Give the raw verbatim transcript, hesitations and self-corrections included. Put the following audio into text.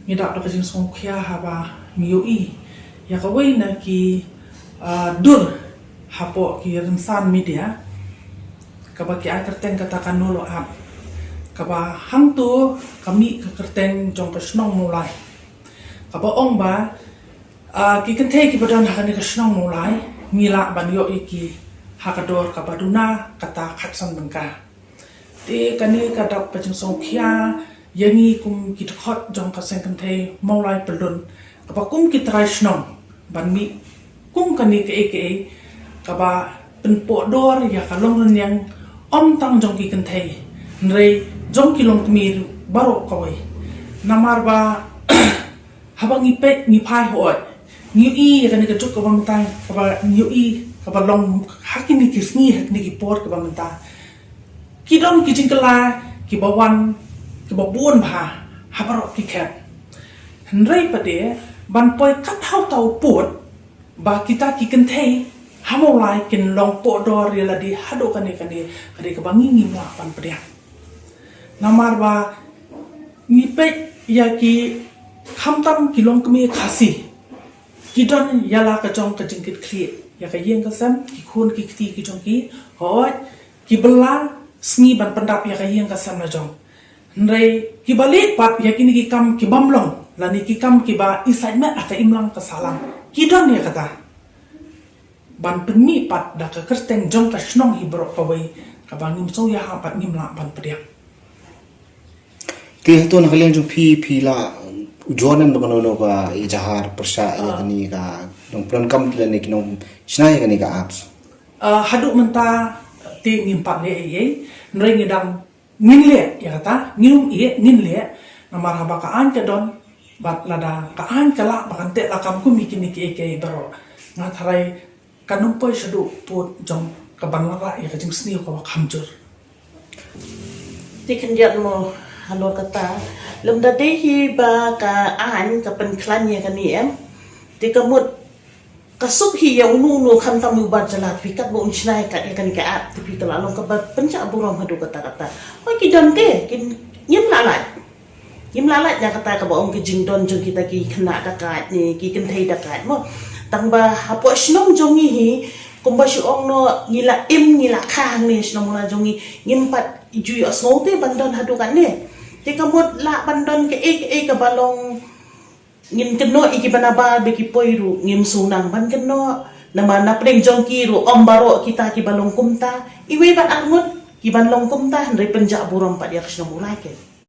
Ngi dap da ka jingsngewkhia haba ngi ïohi ïa kawei na ki, ah, dur hapoh ki rynsan media, kaba ki ai kyrteng kata ka Nolo App, kaba hangto ka mih ka kyrteng jong ka shnong Mawlai, kaba ong ba, ah, ki kynthei kiba don ha kane ka shnong Mawlai ngi lah ban ïoh ïa ki ha ka dor kaba duna kata khatsan tyngka. Te kane ka dap ka jingsngewkhia ïa ngi kum ki dkhot jong ka seng kynthei Mawlai Pyllun, kaba kum ki trai shnong ban mih kum kane kaei kaei kaba pynpohdor ïa ka longrynïeng, ym tang jong ki kynthei, hynrei jong ki longkmie baroh kawei. Namar ba haba ngi peit ngi phai hooid, ngi ïohi ïa kane ka juk kaba mynta, kaba ngi ïohi kaba long ha kine ki sngi, ha kine ki por kaba mynta, ki don ki jingkylla kiba wan, kiba bun bha ha baroh ki khet. Hynrei pat de ban poi kat ha uta u pud ba kita ki kynthei ha Mawlai kin long pohdor ïa lade haduh kane kane, ka dei kaba ngi ngim lah ban pdiang. Namar ba ngi peit ïa ki, khamtam ki longkmie Khasi, ki don ïa la ka jong ka jingkitkhlieh ïa ka ïing ka sem, ki khun ki kti ki jong ki, hooid, ki bylla sngi ban pyndap ïa ka ïing ka sem la jong. Hynrei kiba leh pat ïa kine ki kam kibym long lane ki kam kiba isaitmet ha ka imlang ka sahlang, ki don ïa kata ban pynmih pat da ka kyrteng jong ka shnong hi baroh kawei, kaba ngim sngewthuh pat, ngim lah ban pdiang. Te hato na ka liang jong phi, phi la ujor ne em da kano kano ka ijahar pyrshah ïa kane ka nongpyndonkam lane ki nongshna ïa kane ka apps? Ah, haduh mynta te ngim pat leh ei ei, hynrei ngi dang ngin leh ïa kata, ngin ym ïeh, ngin leh. Namar haba ka aiñ ka don, bad lada ka aiñ ka lah ba kan teh lakam kum ïa kine kiei kiei baroh, nga tharai kan ym poi shaduh pud jong ka ban wanrah ïa ka jingsniew kaba kham jur. Te khyndiat mo, halor kata, lymda dei hi ba ka aiñ ka pynkhlaiñ ïa kane em, te ka mut ka suk hi ïa uno uno, khamtam u bar jylla, te phi kat ba un shna ïa ka, ïa kane ka app, te phi ka la long kaba pynjah burom haduh katta katta. Hooid, ki don te, ki, ngim lah lait. Ngim lah lait na kata kaba ong ka jingdon jong kita ki khynnah dakait ne ki kynthei dakait mo. Tang ba hapoh shnong jong ngi hi, kumba shu ong noh, ngi la im ngi la kha hangne shnong Mawlai jong ngi, ngim pat ju ïohsngew te ban don haduh katne. Te ka mut lah ban don kaei kaei kaba long, ngin kynnoh ïa kiba nabar ba ki poi ruh, ngim shu nang ban kynnoh. Namar na pdeng jong ki ruh ym baroh kita kiba long kumta. Iwei bad arngut kiban long kumta, hynrei pynjah burom pat ïa ka shnong Mawlai ke.